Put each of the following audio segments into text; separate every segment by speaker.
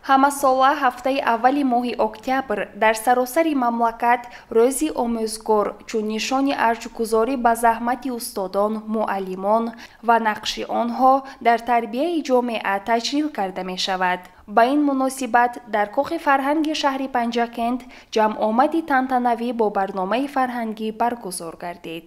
Speaker 1: Ҳамасола ҳафтаи аввали моҳи октябр дар саросари мамлакат Рӯзи омӯзгор чун нишони арҷгузорӣ ба заҳмати устодон, муаллимон ва нақши онҳо дар тарбияи ҷомеа таҷлил карда мешавад. Ба ин муносибат дар Кохи фарҳанги шаҳри Панҷакент ҷамъомади тантанавӣ бо барномаи фарҳангӣ баргузор гардид.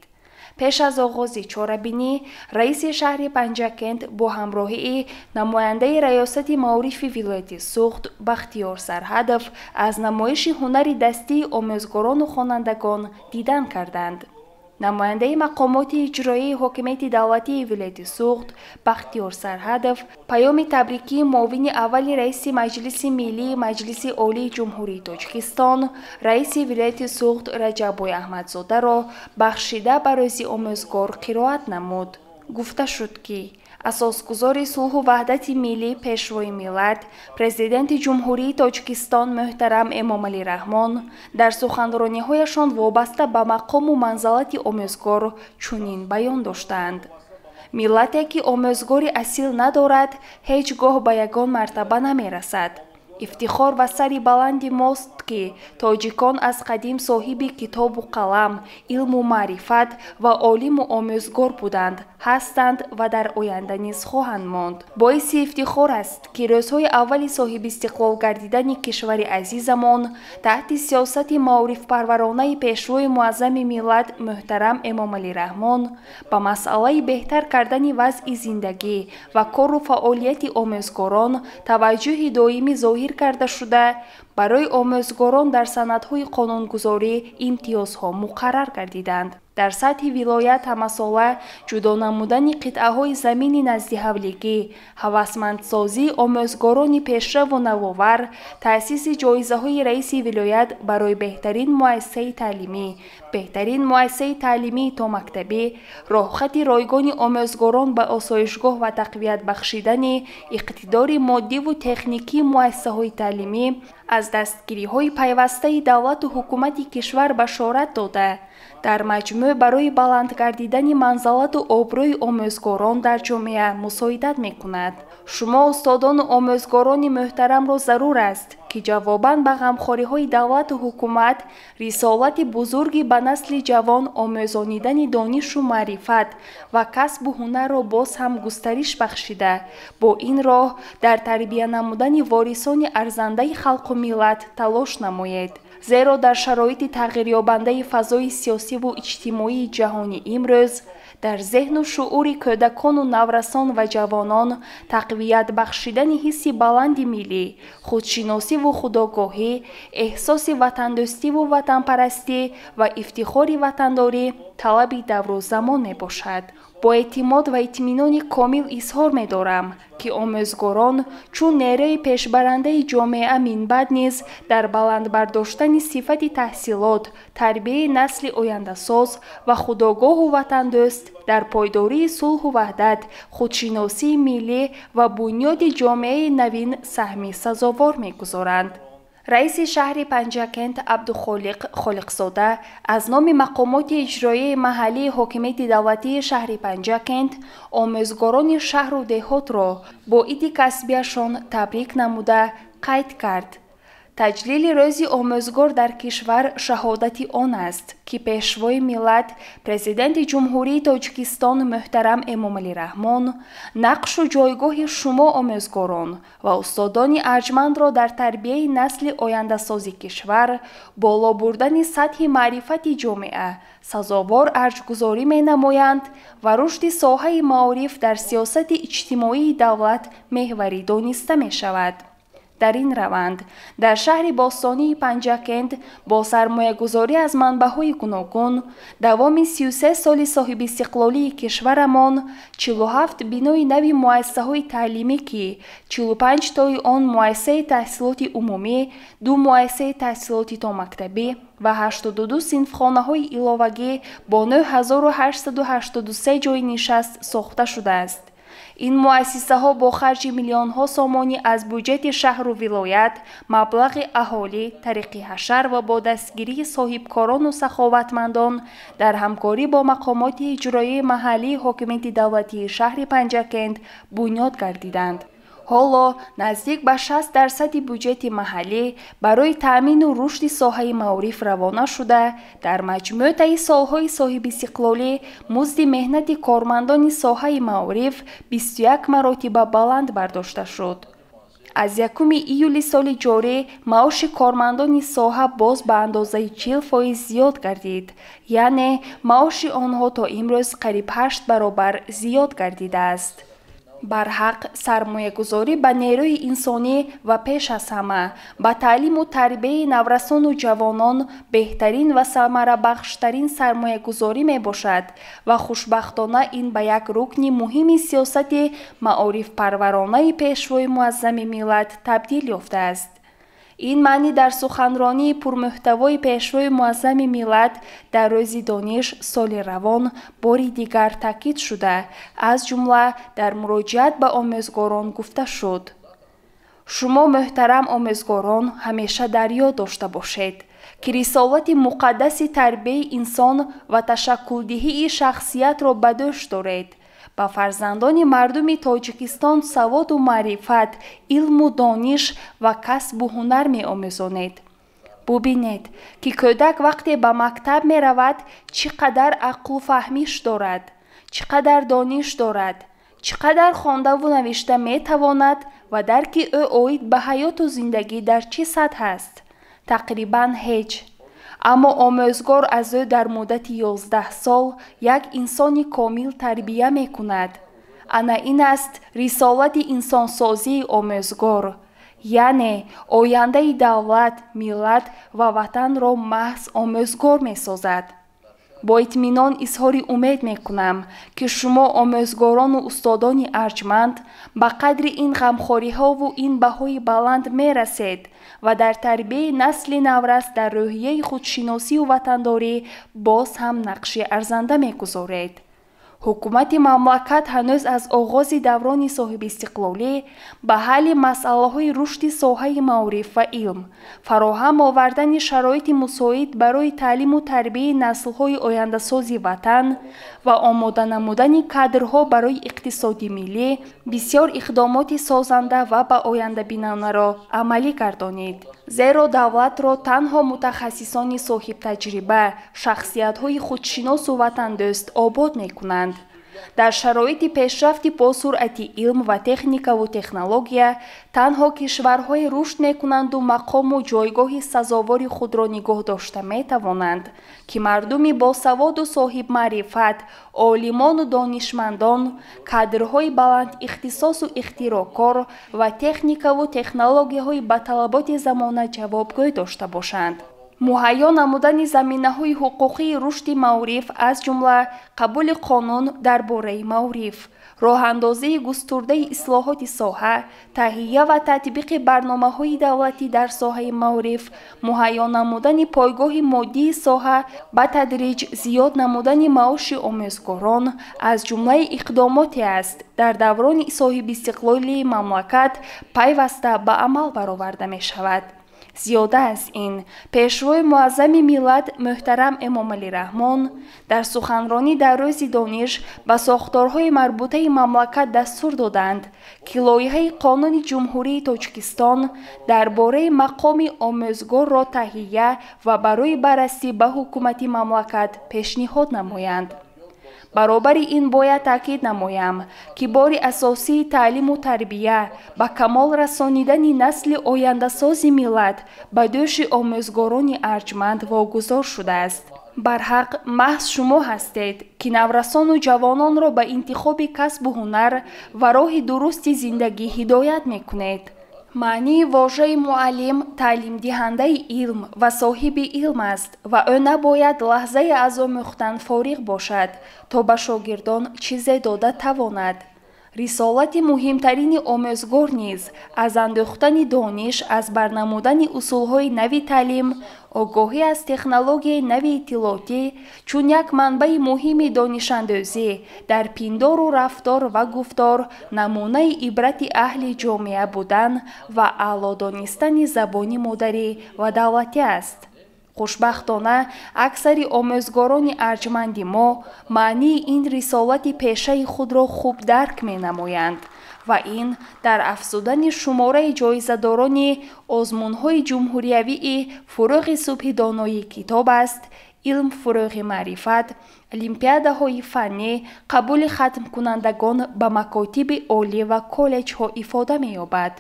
Speaker 1: Пеш аз оғози чорабинӣ раиси шаҳри Панҷакент бо ҳамроҳии намояндаи Раёсати маорифи вилояти Суғд Бахтиёр Сарҳадов аз намоиши ҳунари дастии омӯзгорону хонандагон дидан карданд. Намояндаи мақомоти иҷроияи ҳокимияти давлатии вилояти Суғд Бахтиёр Сарҳадов паёми табрикии муовини аввали раиси Маҷлиси Миллии Маҷлиси Олии Ҷумҳурии Тоҷикистон, раиси вилояти Суғд Раҷаббой Аҳмадзодаро бахшида ба Рӯзи омӯзгор қироат намуд. Гуфта шуд, ки асосгузори сулҳу ваҳдати миллӣ, Пешвои миллат, Президенти Ҷумҳурии Тоҷикистон муҳтарам Эмомалӣ Раҳмон дар суханрониҳояшон вобаста ба мақому манзалати омӯзгор чунин баён доштаанд: миллате, ки омӯзгори асил надорад, ҳеҷ гоҳ ба ягон мартаба намерасад. Ифтихор ва сари баланди мост, ки тоҷикон аз қадим соҳиби китобу қалам, илму маърифат ва олиму омӯзгор буданд, ҳастанд ва дар оянда низ хоҳанд монд. Боиси ифтихор аст, ки рӯзҳои аввали соҳибистиқлол гардидани кишвари азизамон таҳти сиёсати маорифпарваронаи Пешвои муаззами миллат муҳтарам Эмомалӣ Раҳмон ба масъалаи беҳтар кардани вазъи зиндагӣ ва кору фаъолияти омӯзгорон таваҷҷӯҳи доимӣ зоҳир карда шуда, барои омӯзгорон дар санадҳои қонунгузорӣ имтиёзҳо муқаррар гардиданд. Дар сатҳи вилоят ҳамасола ҷудо намудани қитъаҳои замини наздиҳавлигӣ, ҳавасмандсозии омӯзгорони пешраву навовар, таъсиси ҷоизаҳои раиси вилоят барои беҳтарин муассисаи таълимӣ, беҳтарин муассисаи таълимии томактабӣ, роҳхати ройгони омӯзгорон ба осоишгоҳ ва тақвият бахшидани иқтидори моддиву техникии муассисаҳои таълимӣ аз дастгириҳои пайвастаи давлату ҳукумати кишвар башорат дода, дар маҷмӯъ барои баланд гардидани манзалату обрӯи омӯзгорон дар ҷомеа мусоидат мекунад. Шумо устодону омӯзгорони муҳтарамро зарур аст, ки ҷавобан ба ғамхориҳои давлату ҳукумат рисолати бузурги ба насли ҷавон омӯзонидани донишу маърифат ва касбу ҳунарро боз ҳам густариш бахшида, бо ин роҳ дар тарбия намудани ворисони арзандаи халқу миллат талош намоед. Зеро дар шароити тағйирёбандаи фазои сиёсиву иҷтимоии ҷаҳони имрӯз дар зеҳну шуури кӯдакону наврасон ва ҷавонон тақвият бахшидани ҳисси баланди миллӣ, худшиносиву худогоҳӣ, эҳсоси ватандӯстиву ватанпарастӣ ва ифтихори ватандорӣ талаби давру замон мебошад. Бо эътимод ва итминони комил изҳор медорам, ки омӯзгорон чун нерӯи пешбарандаи ҷомеа минбаъд низ дар баланд бардоштани сифати таҳсилот, тарбияи насли ояндасоз ва худогоҳу ватандӯст, дар пойдории сулҳу ваҳдат, худшиносии миллӣ ва бунёди ҷомеаи навин саҳми сазовор мегузоранд. Раиси шаҳри Панҷакент Абдухолиқ Холиқзода аз номи мақомоти иҷроияи маҳаллии ҳокимияти давлатии шаҳри Панҷакент омӯзгорони шаҳру деҳотро бо иди касбияшон табрик намуда қайд кард: таҷлили Рӯзи омӯзгор дар кишвар шаҳодати он аст, ки Пешвои миллат, Президенти Ҷумҳурии Тоҷикистон муҳтарам Эмомалӣ Раҳмон нақшу ҷойгоҳи шумо омӯзгорон ва устодони арҷмандро дар тарбияи насли ояндасози кишвар, боло бурдани сатҳи маърифати ҷомеа сазовор арҷгузорӣ менамоянд ва рушди соҳаи маориф дар сиёсати иҷтимоии давлат меҳварӣ дониста мешавад. Дар ин раванд дар шаҳри бостонии Панҷакент бо сармоягузорӣ аз манбаъҳои гуногун давоми 33 соли соҳибистиқлолии кишварамон 47 бинои нави муассисаҳои таълимӣ, ки 45 тои он муассисаи таҳсилоти умумӣ, ду муассисаи таҳсилоти томактабӣ ва 82 синфхонаҳои иловагӣ бо 9883 ҷойи нишаст сохта шудааст. Ин муассисаҳо бо харҷи миллионҳо сомонӣ аз буҷети шаҳру вилоят, маблағи аҳолӣ, тариқи ҳашар ва бо дастгирии соҳибкорону саховатмандон дар ҳамкорӣ бо мақомоти иҷроияи маҳаллии ҳокимияти давлатии шаҳри Панҷакент бунёд гардиданд. Ҳоло наздик ба 60% буҷети маҳаллӣ барои таъмину рушди соҳаи маориф равона шуда, дар маҷмӯъ таи солҳои соҳибистиқлолӣ музди меҳнати кормандони соҳаи маориф 21 маротиба баланд бардошта шуд. Аз 1 июли соли ҷорӣ маоши кормандони соҳа боз ба андозаи 40% зиёд гардид, яъне маоши онҳо то имрӯз қариб 8 баробар зиёд гардидааст. Барҳақ сармоягузорӣ ба нерӯи инсонӣ ва пеш аз ҳама ба таълиму тарбияи наврасону ҷавонон беҳтарин ва самарабахштарин сармоягузорӣ мебошад ва хушбахтона ин ба як рукни муҳими сиёсати маорифпарваронаи Пешвои Муаззами миллат табдил ёфтааст. Ин маънӣ дар суханронии пурмуҳтавои Пешвои Муаззами миллат дар Рӯзи дониш соли равон бори дигар таъкид шуда, аз ҷумла дар муроҷиат ба омӯзгорон гуфта шуд: шумо, муҳтарам омӯзгорон, ҳамеша дар ёд дошта бошед, ки рисолати муқаддаси тарбияи инсон ва ташаккулдиҳии шахсиятро ба дӯш доред. Ба фарзандони мардуми Тоҷикистон саводу маърифат, илму дониш ва касбу ҳунар меомӯзонед. Бубинед, ки кӯдак вақте ба мактаб меравад, чӣ қадар ақлу фаҳмиш дорад, чӣ қадар дониш дорад, чӣ қадар хондаву навишта метавонад ва дарки ӯ оид ба ҳаёту зиндагӣ дар чӣ сатҳ аст? Тақрибан ҳеҷ. Аммо омӯзгор аз ӯ дар муддати 11 сол як инсони комил тарбия мекунад. Ана ин аст рисолати инсонсозии омӯзгор, яъне ояндаи давлат, миллат ва ватанро маҳз омӯзгор месозад. Бо итминон изҳори умед мекунам, ки шумо омӯзгорону устодони арҷманд ба қадри ин ғамхориҳову ин баҳои баланд мерасед ва дар тарбияи насли наврас дар рӯҳияи худшиносию ватандорӣ боз ҳам нақши арзанда мегузоред. Ҳукумати мамлакат ҳанӯз аз оғози даврони соҳибистиқлолӣ ба ҳалли масъалаҳои рушди соҳаи маориф ва илм, фароҳам овардани шароити мусоид барои таълиму тарбияи наслҳои ояндасози ватан ва омода намудани кадрҳо барои иқтисоди миллӣ бисёр иқдомоти созанда ва ба ояндабинонаро амалӣ гардонид. Зеро давлатро танҳо мутахассисони соҳибтаҷриба, шахсиятҳои худшиносу ватандӯст обод мекунанд. Дар шароити пешрафти босуръати илм ва техникаву технология танҳо кишварҳое рушд мекунанду мақому ҷойгоҳи сазовори худро нигоҳ дошта метавонанд, ки мардуми босаводу соҳибмаърифат, олимону донишмандон, кадрҳои баландихтисосу ихтироъкор ва техникаву технологияҳои ба талаботи замона ҷавобгӯй дошта бошанд. Муҳайё намудани заминаҳои ҳуқуқии рушди маориф, аз ҷумла қабули қонун дар бораи маориф, роҳандозии густурдаи ислоҳоти соҳа, таҳия ва татбиқи барномаҳои давлатӣ дар соҳаи маориф, муҳайё намудани пойгоҳи моддии соҳа, ба тадриҷ зиёд намудани маоши омӯзгорон аз ҷумлаи иқдомоте аст дар даврони соҳибистиқлолии мамлакат пайваста ба амал бароварда мешавад. Зиёда аз ин, Пешвои Муаззами миллат муҳтарам Эмомалӣ Раҳмон дар суханронӣ дар Рӯзи дониш ба сохторҳои марбутаи мамлакат дастур доданд, ки лоиҳаи Қонуни Ҷумҳурии Тоҷикистон дар бораи мақоми омӯзгорро таҳия ва барои баррасӣ ба ҳукумати мамлакат пешниҳод намоянд. Баробари ин бояд таъкид намоям, ки бори асосии таълиму тарбия ба камол расонидани насли ояндасози миллат ба дӯши омӯзгорони арҷманд вогузор шудааст. Барҳақ маҳз шумо ҳастед, ки наврасону ҷавононро ба интихоби касбу ҳунар ва роҳи дурусти зиндагӣ ҳидоят мекунед. Маънии вожаи муаллим таълимдиҳандаи илм ва соҳиби илм аст ва ӯ набояд лаҳзае аз омӯхтан фориғ бошад, то ба шогирдон чизе дода тавонад. Рисолати муҳимтарини омӯзгор низ аз андӯхтани дониш, аз барнамудани усулҳои нави таълим, огоҳӣ аз технологияи нави иттилоотӣ чун як манбаи муҳими донишандӯзӣ дар пиндору рафтор ва гуфтор, намунаи ибрати аҳли ҷомеа будан ва аъло донистани забони модарӣ ва давлатӣ аст. Хушбахтона, аксари омӯзгорони арҷманди мо маънии ин рисолати пешаи худро хуб дарк менамоянд Ва ин дар афзудани шумораи ҷоизадорони озмунҳои ҷумҳуриявии «Фурӯғи субҳи доноии китоб аст», «Илм фурӯғи маърифат», олимпиадаҳои фаннӣ, қабули хатмкунандагон ба макотиби олӣ ва коллеҷҳо ифода меёбад.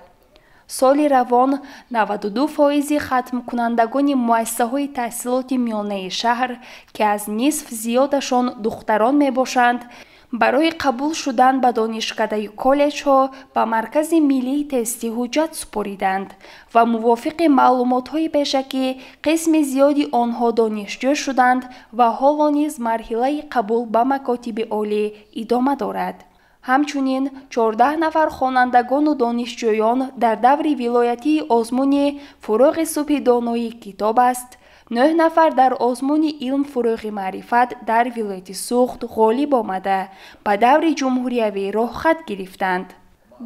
Speaker 1: Соли равон 92% хатмкунандагони муассисаҳои таҳсилоти миёнаи шаҳр, ки аз нисф зиёдашон духтарон мебошанд, барои қабул шудан ба донишкадаи коллеҷҳо ба Маркази миллии тестӣ ҳуҷҷат супориданд ва мувофиқи маълумотҳои пешакӣ қисми зиёди онҳо донишҷӯ шуданд ва ҳоло низ марҳилаи қабул ба макотиби олӣ идома дорад. Ҳамчунин 14 нафар хонандагону донишҷӯён дар даври вилоятии озмуни «Фурӯғи субҳи доноии китоб аст», 9 нафар дар озмуни «Илм фурӯғи маърифат» дар вилояти Суғд ғолиб омада, ба даври ҷумҳуриявӣ роҳхат гирифтанд.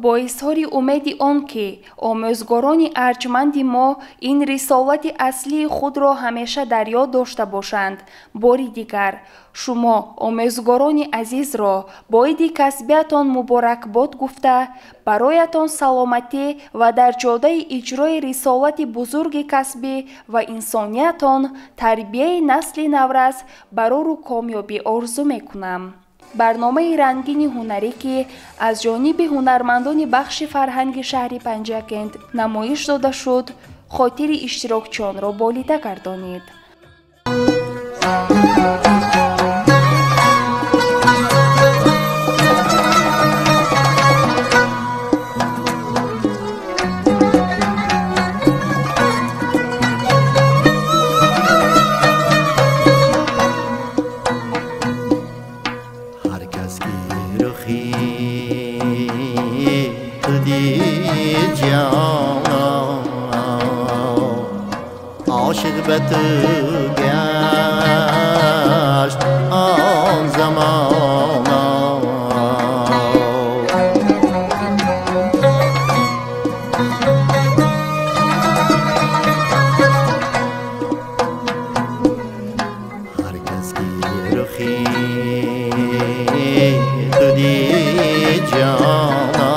Speaker 1: Бо изҳори умеди он, ки омӯзгорони арҷманди мо ин рисолати аслии худро ҳамеша дар ёд дошта бошанд, бори дигар шумо омӯзгорони азизро бо иди касбиятон муборакбод гуфта, бароятон саломатӣ ва дар ҷодаи иҷрои рисолати бузурги касбӣ ва инсониятон тарбияи насли наврас барору комёбӣ орзу мекунам. Барномаи рангини ҳунарӣ, ки аз ҷониби ҳунармандони бахши фарҳанги шаҳри Панҷакент намоиш дода шуд, хотири иштирокчиёнро болида гардонид.
Speaker 2: عاشق به تو گشت آن زمان، هر کس که رخی تو دید جانا،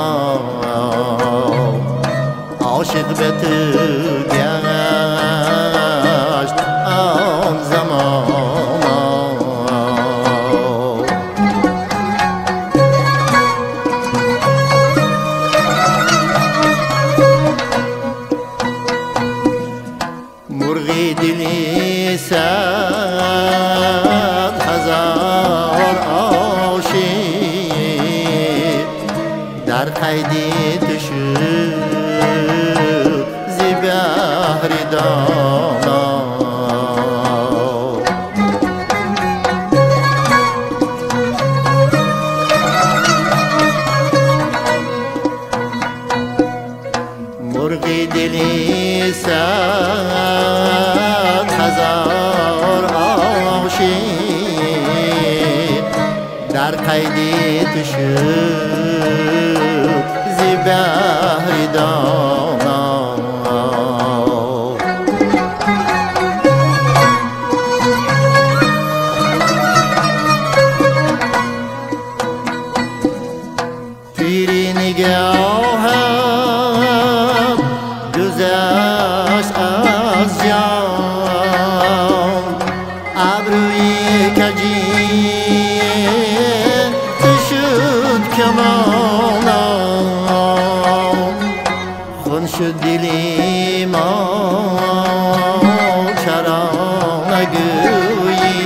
Speaker 2: عاشق به تو گشت آن زمان. مرغی دلی 100,000 عاشق در قیدی تو شد ز بهر دانا. مرغی دلی 100,000 عاشق در قیدی تو شد ز بهر دانا. تیری نگاهم گذشت از جان، ابروی کجی تو شد کمانا. خون شد دلی ما چرا نگویی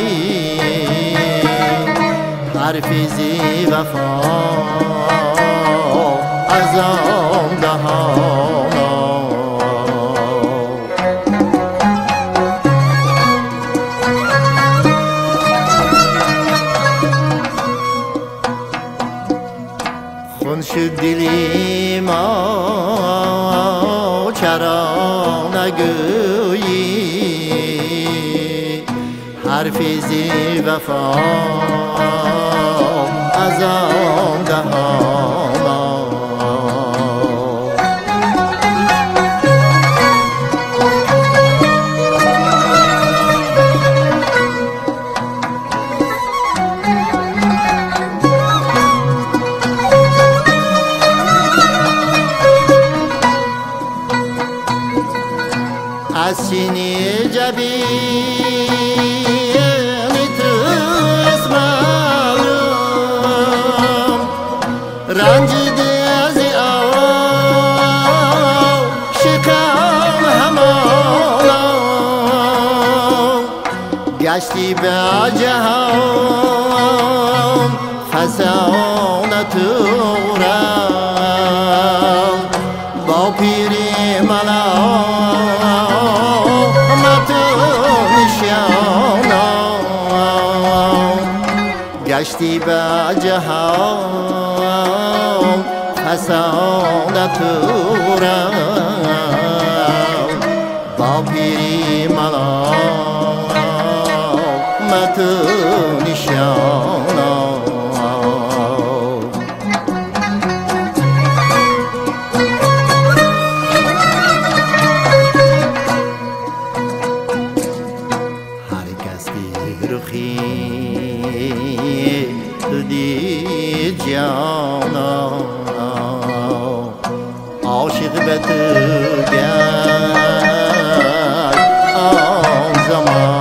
Speaker 2: حرفی زی وفا از آن دهانا. خون شد دلی ما چرا نگویی حرفی زی وفا از آن دهانا. از سینه جبین توست معلوم رنجیده از عاشقان همانا گشتی به جهان فسانه تورم با پیری ملامت نشانم گشتی به جهان فسانه تورم با پیری ملامت نشانم. هر کس که رخی تو دید جانا عاشق به تو گشت آن زمان.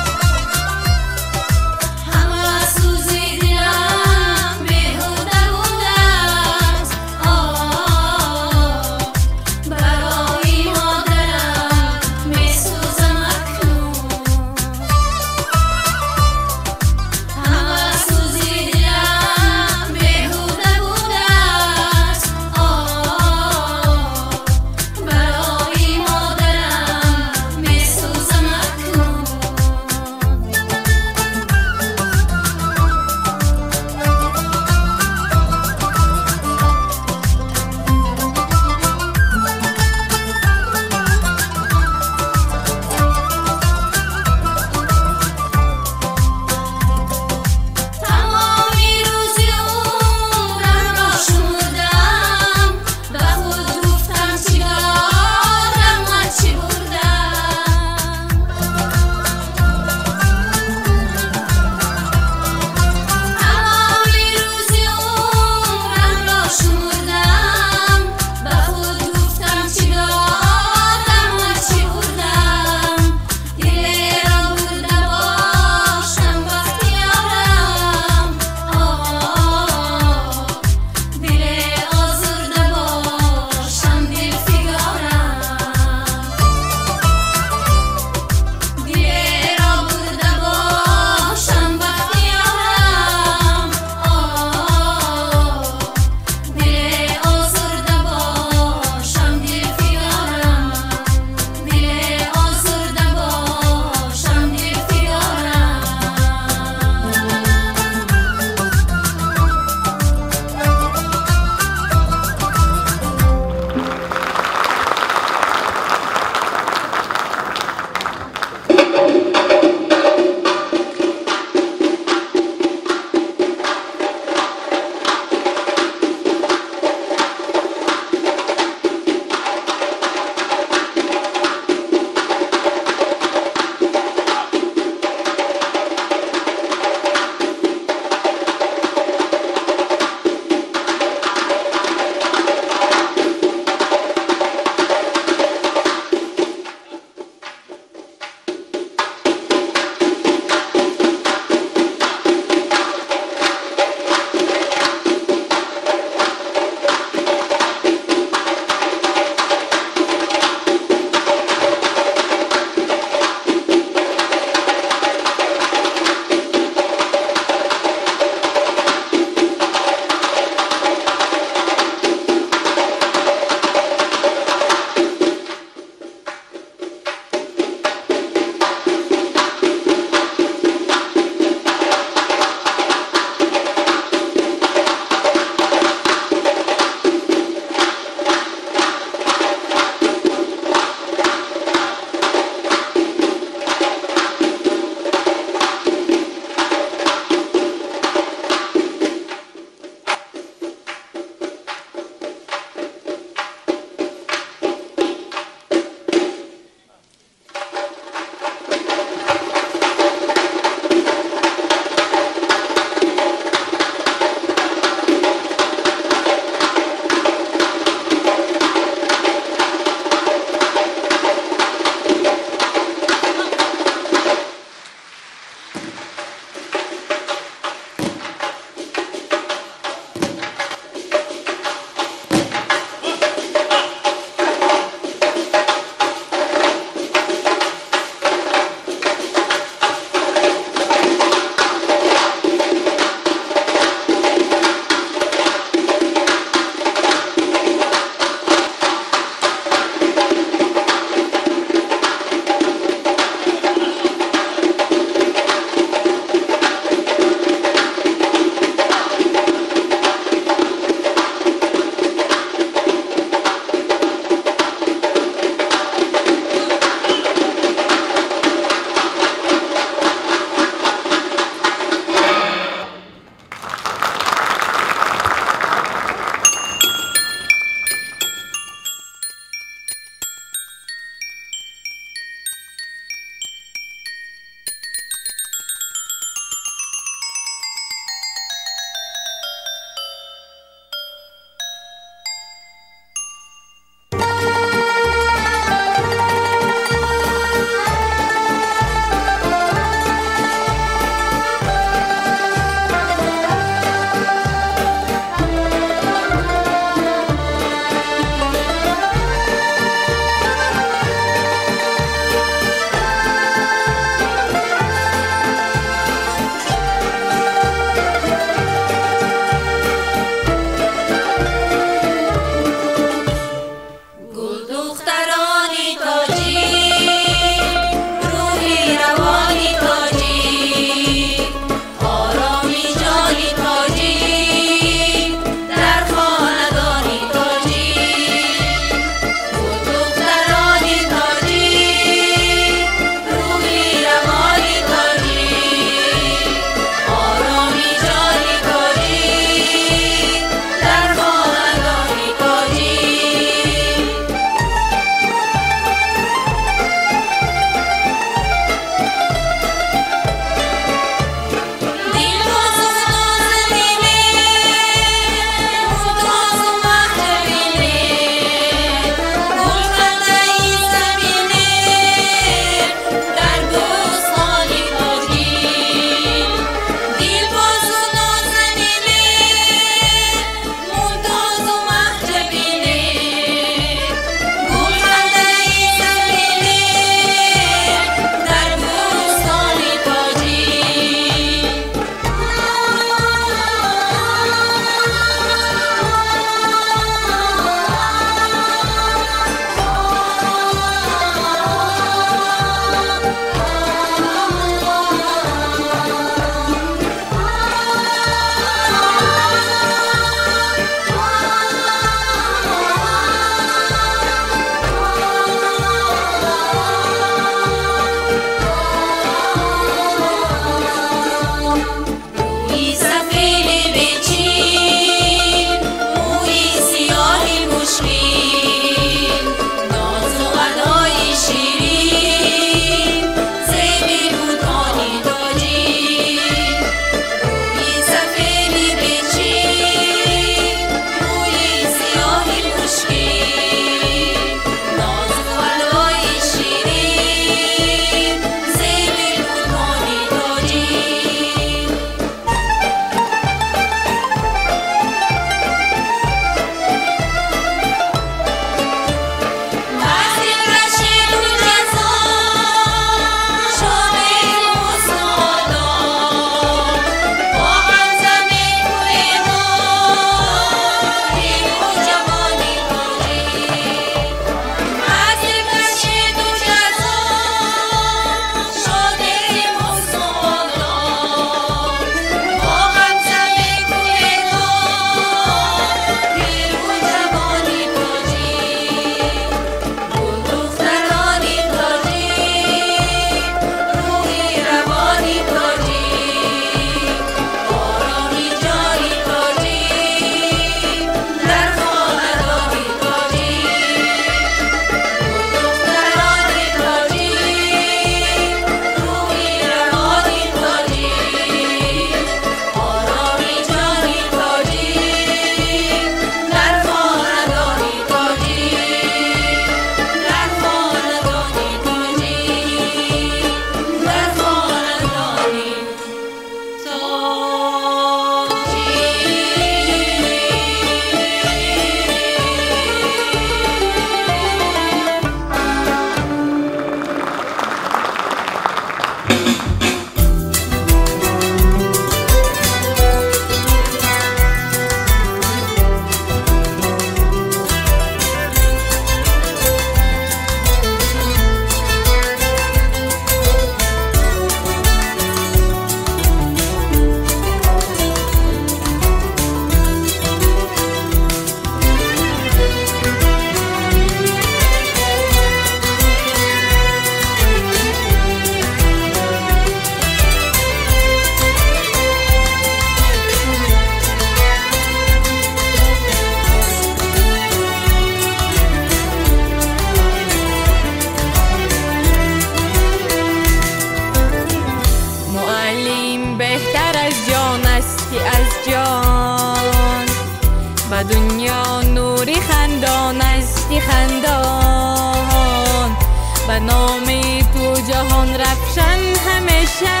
Speaker 3: равшан ҳамеша.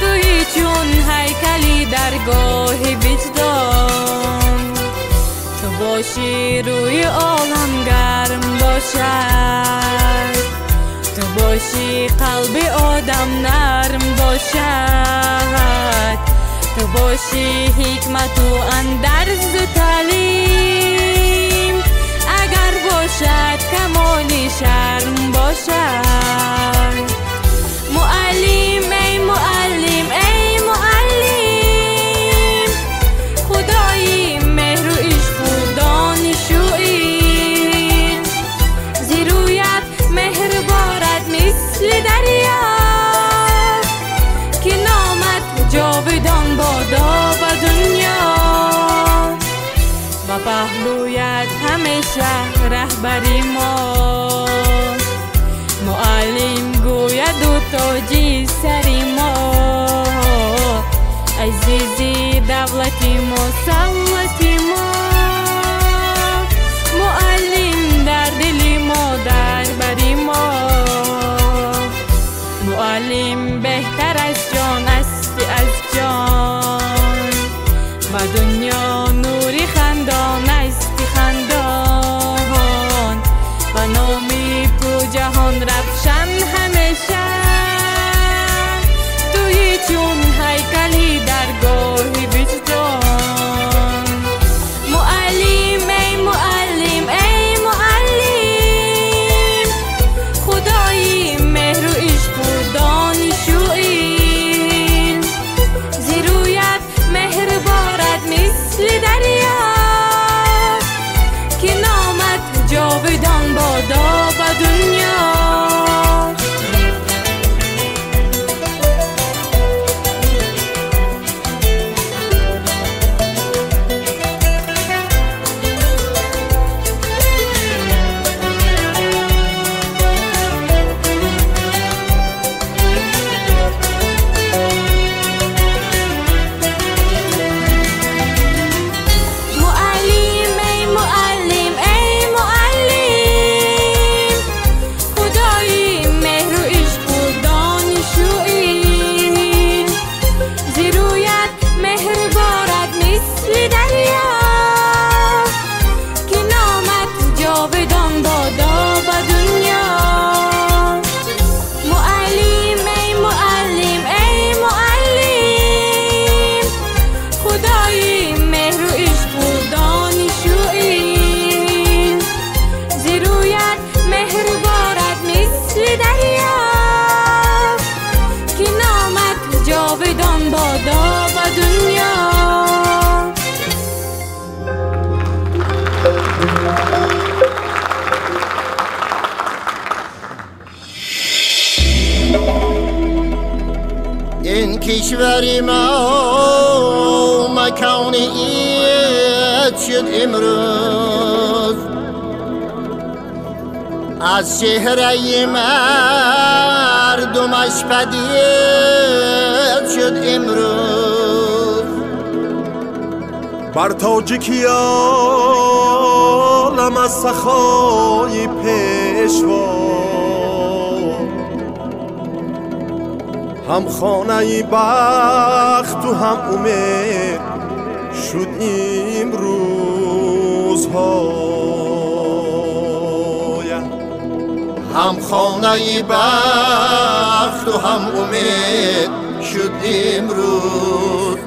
Speaker 3: Туи чун ҳайкали даргоҳи виҷдон, ту бошӣ рӯи олам гарм бошад, ту бошӣ қалби одам нарм бошад, ту бошӣ ҳикмату андарзу таълим, агар бошад камоли шарм бошад. Муаллим, эй муаллим, эй муаллим, худои меҳру ишқу донишу илм, зи рӯят меҳр борад мисли дарё, ки номат ҷовидон бодо ба дунё. Ба паҳлӯят ҳамеша раҳбари мо, муаллим гӯяду тоҷи сари мо, азизи давлати мо, савлати мо, муаллим дар дили мо, дар бари мо. Муаллим беҳтар аз ҷон асти аз ҷон, ба дунё нури хандон асти хандон, ба номи ту ҷаҳон равшан ҳамеша. Туи чун ҳайкали даргоҳи виҷдон. Муаллим, эй муаллим, эй муаллим, худои меҳру ишқу донишу илм, зи рӯят меҳр борад мисли дарё, ки номат ҷовидон бодо ба дунё. Муаллим, эй муаллим, эй муаллим, худои меҳру ишқу донишу илм, зи рӯят меҳр борад мисли дарё, ки номат ҷовидон бодо ба дунё. Муаллим, эй муаллим, эй муаллим, худои меҳру ишқу донишу илм, зи рӯят меҳр борад мисли дарё, ки номат ҷовидон бодо ба дунё.
Speaker 2: این کشور ما مکان عید شد امروز، از چهره مردمش پدید شد امروز.
Speaker 4: بر تاجیکی عالم از سخای پیشوا، هم خانه بخت و هم امید شد امروزها.
Speaker 2: هم خانه بخت و هم امید شد امروز.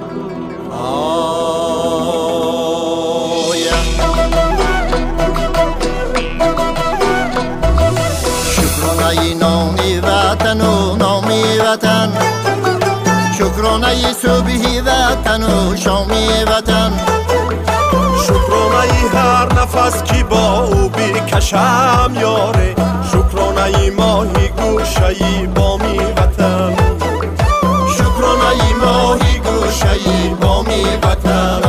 Speaker 2: آیا شکرانه نامی وطن و نامی وطن، شکرانه صبحی وطن و شامی وطن،
Speaker 4: شکرانه هر نفس که با او بکشم یاره، شکرانه ماهی گوشه‌ای بامی وطن،
Speaker 2: شکرانه ماهی گوشه‌ای بامی وطن.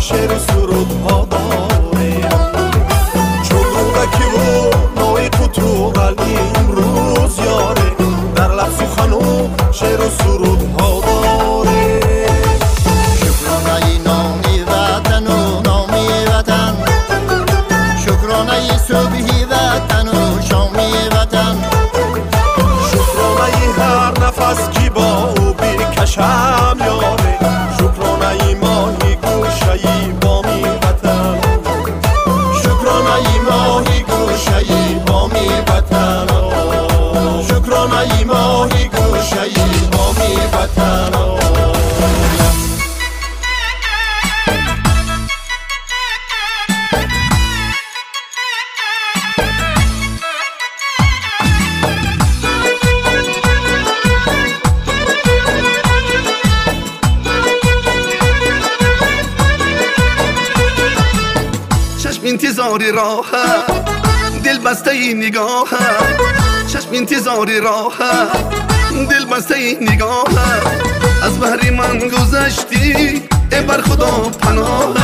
Speaker 4: шеър сурудҳо дорем. Чун рӯдакиву ноиқу туғал имрӯз ёре, дар лаб сухану шеъру сурудҳо дорем.
Speaker 2: Шукронаи нони ватану номи ватан, шукронаи субҳи ватану шоми ватан,
Speaker 4: шукронаи ҳар нафас ки бо ӯ бикашам ёре, шукронаи моҳи гӯшаи боми ватан,
Speaker 2: шукронаи моҳи гӯшаи боми ватан, шукронаи моҳи гӯшаи боми ватан.
Speaker 5: انتظاری راه دل بسته نگاه، چشم انتظاری راه دل بسته نگاه، از بهر من گذشتی ای بر خدا پناه،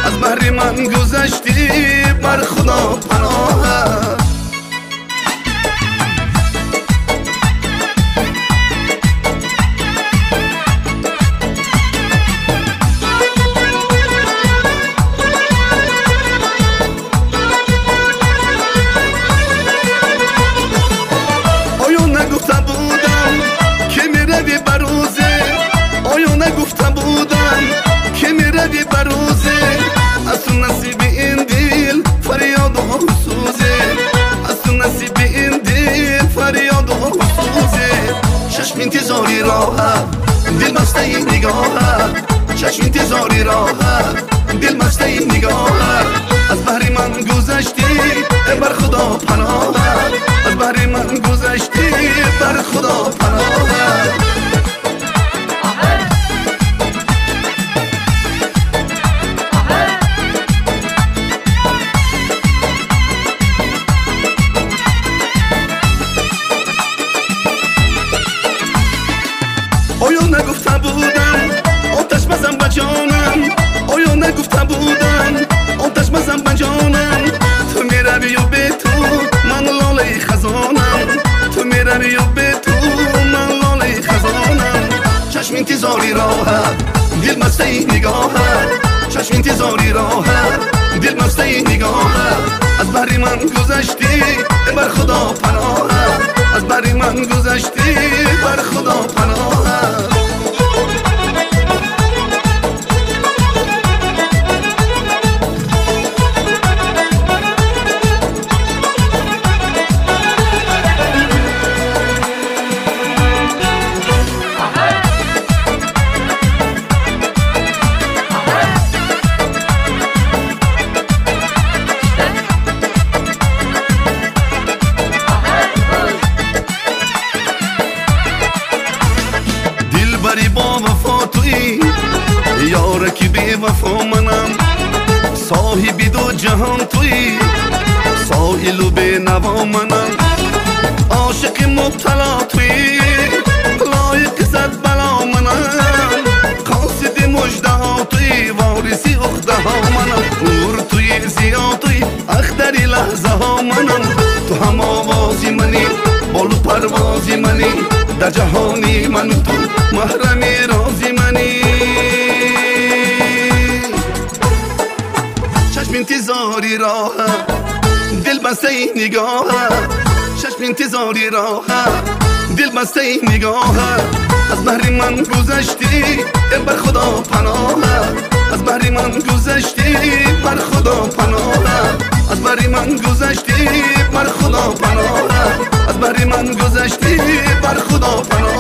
Speaker 5: از بهر من گذشتی بر خدا پناه. چشم انتظاری راه دل بسته نگاه، چشم انتظاری راه دل بسته نگاه، از بهر من گذشتی بر خدا پناه، از بهر من گذشتی بر خدا پناه. оё нагуфта будам оташ мазан ба ҷонам, оё нагуфта будам оташ мазан ба ҷонам, ту меравию бе ту ман лолаи хазонам, ту меравию бе ту ман лолаи хазонам. Чашм интизори роҳат дил мастаи нигоҳат, чашм интизори роҳат дил мастаи нигоҳат, аз баҳри ман гузаштӣ бар худо паноҳат, аз баҳри ман гузаштӣ бар худо паноҳат. Ёраки бевафо манам, соҳиби ду ҷаҳон туӣ, соилу бенаво манам, ошиқи мубтало туӣ, лоиқи сад бало манам, қосиди муждаҳо туӣ, вориси уқдаҳо манам, нур туӣ, зиё туӣ, ахтари лаҳзаҳо манам, ту ҳам овози манӣ, болу парвози манӣ, дар ҷаҳони ману ту маҳрами рози манӣ. Чашм интизори роҳ дил бастаи нигоҳ, чашм интизори роҳ дил бастаи нигоҳ, аз баҳри ман гузаштӣ бар худо паноҳ, аз баҳри ман гузаштӣ бар худо паноҳ, аз баҳри ман гузаштӣ бар худо паноҳ, аз баҳри ман гузаштӣ бар худо паноҳ.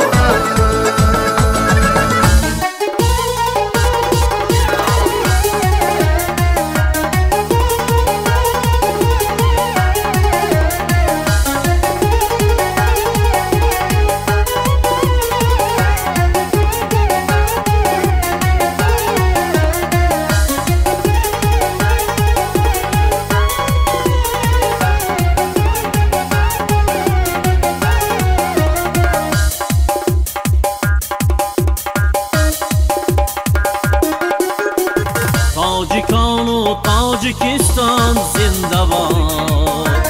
Speaker 6: Тоҷикону Тоҷикистон зинда бод,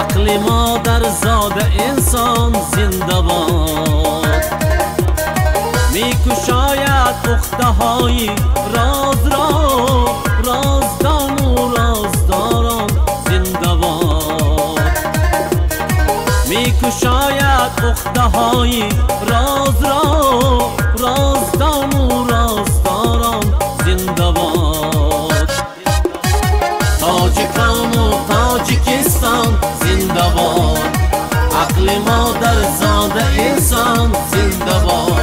Speaker 6: ақли модарзода инсон зинда бод. Мекушояд уқдаҳои розро, роздону роздорон зинда бод. Мекушояд уқдаҳои розро, роздону роздорон зинда бод. Тоҷикону Тоҷикистон зинда бод, ақли модарзода инсон зинда бод.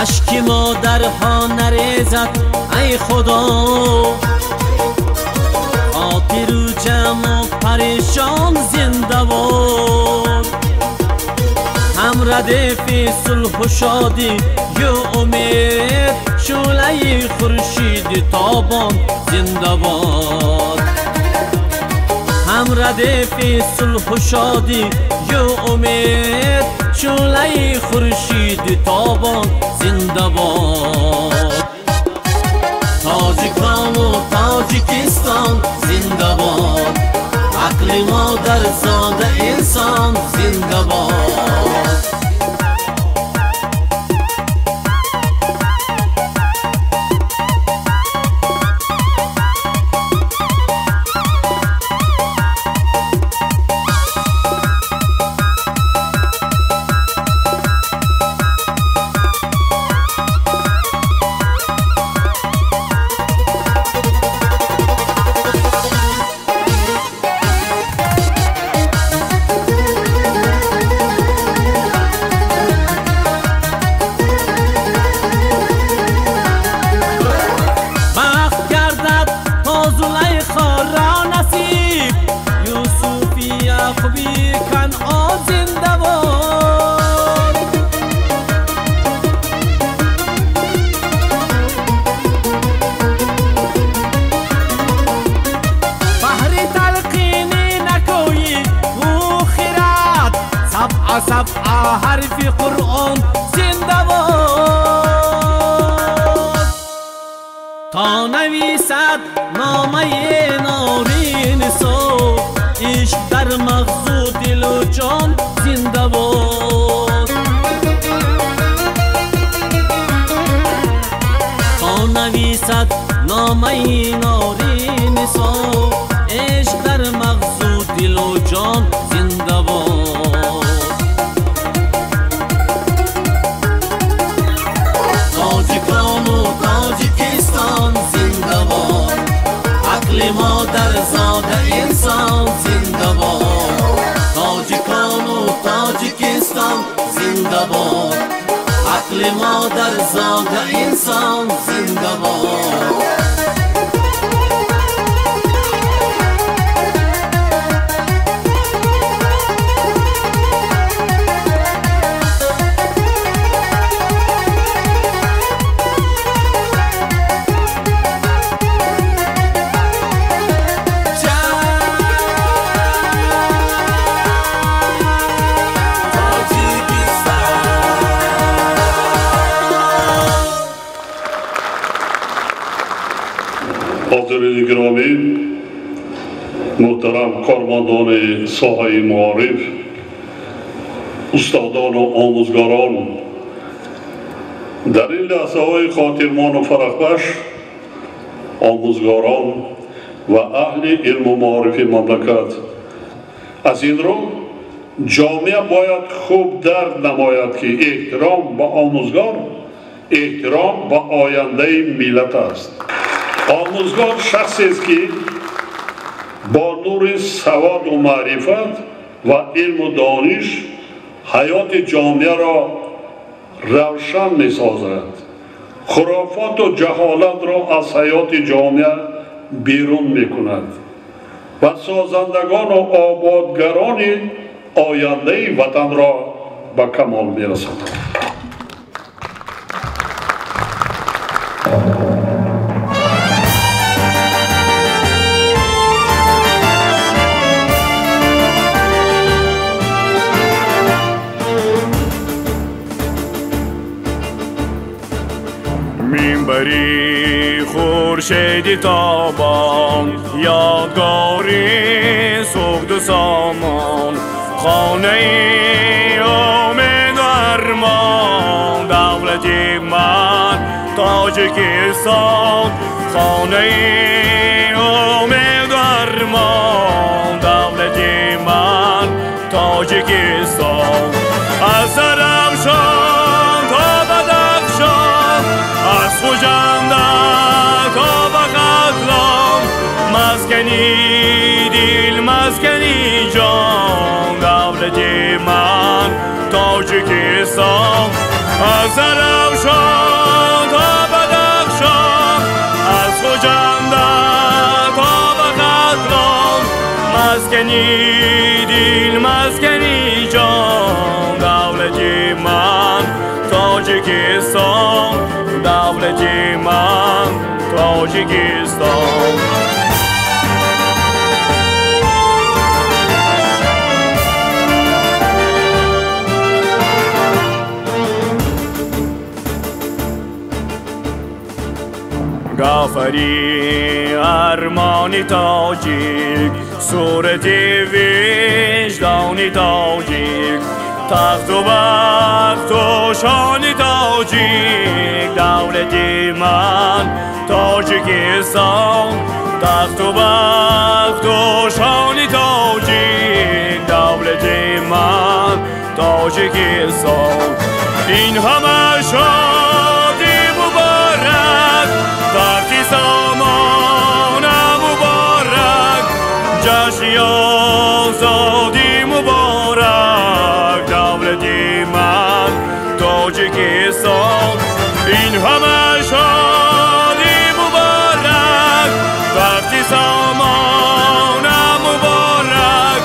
Speaker 6: Ашки модарҳо нарезад ай Худо, хотиру ҷамъу парешон зинда бод. Ҳам радифи сулҳу шодӣ ю умед, шӯълаи хуршиди тобон зинда бод. Ҳам радифи сулҳу шодӣ ю умед, шӯълаи хуршиди тобон зинда бод. Тоҷикону Тоҷикистон зинда бод, ақли модарзода инсон зинда бод. Сабъа ҳарфи Қуръон зинда бод. То нависад номаи норинисо, ишқ дар мағзу дилу ҷон зинда бод. То нависад номаи норинисо, ишқ дар мағзу дилу ҷон зинда бод. Тоҷикону Тоҷикистон зинда бод, ақли модарзода инсон зинда бод. Тоҷикону Тоҷикистон зинда бод, ақли модарзода инсон зинда бод.
Speaker 7: Ҳозирини гиромӣ, муҳтарам кормандони соҳаи маориф, устодону омӯзгорон, дар ин лаҳзаҳои хотирмону фарахбахш омӯзгорон ва аҳли илму маорифи мамлакат аз ин рӯ ҷомеа бояд хуб дарк намояд, ки эҳтиром ба омӯзгор эҳтиром ба ояндаи миллат аст. Омӯзгор шахсест, ки бо нури саводу маърифат ва илму дониш ҳаёти ҷомеаро равшан месозад, хурофоту ҷаҳолатро аз ҳаёти ҷомеа берун мекунад. ва созандагону ободгарони ояндаи ватанро ба камол мерасонанд.
Speaker 8: Минбари хуршеди тобон, ёдгори суғду сомон, хонаи умеду армон, давлати ман Тоҷикистон, хонаи умеду армон, давлати ман Тоҷикистон. Аз Зарафшон то Бадахшон, аз Хуҷанд то ба Хатлон, маскани дил, маскани ҷон, давлати ман Тоҷикистон. Аз Зарафшон то Бадахшон, аз Хуҷанд то ба Хатлон, маскани дил, маскани ҷон, давлати ман Тоҷикистон, давлати ман Тоҷикистон. Гафари армони тоҷик, сурати виҷдони тоҷик, тахту бахту шони тоҷик, давлати ман Тоҷикистон, тахту бахту шони тоҷик, давлати ман Тоҷикистон. Ин ҳама шоди муборак, тахти сомона муборак, ҷашни озодӣ муборак, давлати ман Тоҷикистон. Ин ҳама шоди муборак, тахти сомона муборак,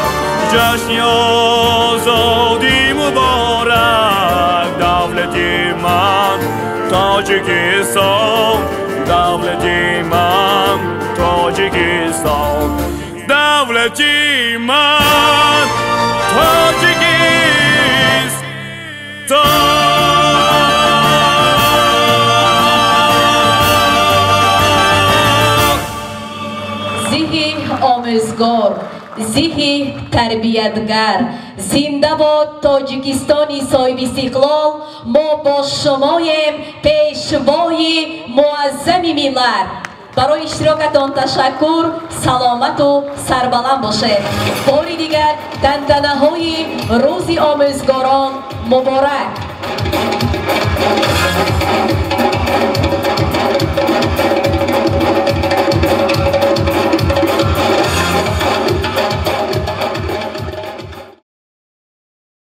Speaker 8: ҷашни озодӣ муборак, давлати ман Тоҷикистон, давлати ман Тоҷикистон, давлати ман Тоҷикистон.
Speaker 9: Зиҳи омӯзгор, зиҳи тарбиятгар, зинда бод Тоҷикистони соҳибистиқлол, мо бо шумоем, пешвои муаззами миллат. Барои иштирокатон ташаккур, саломату сарбаланд бошед. Бори дигар тантанаҳои рӯзи омӯзгорон муборак.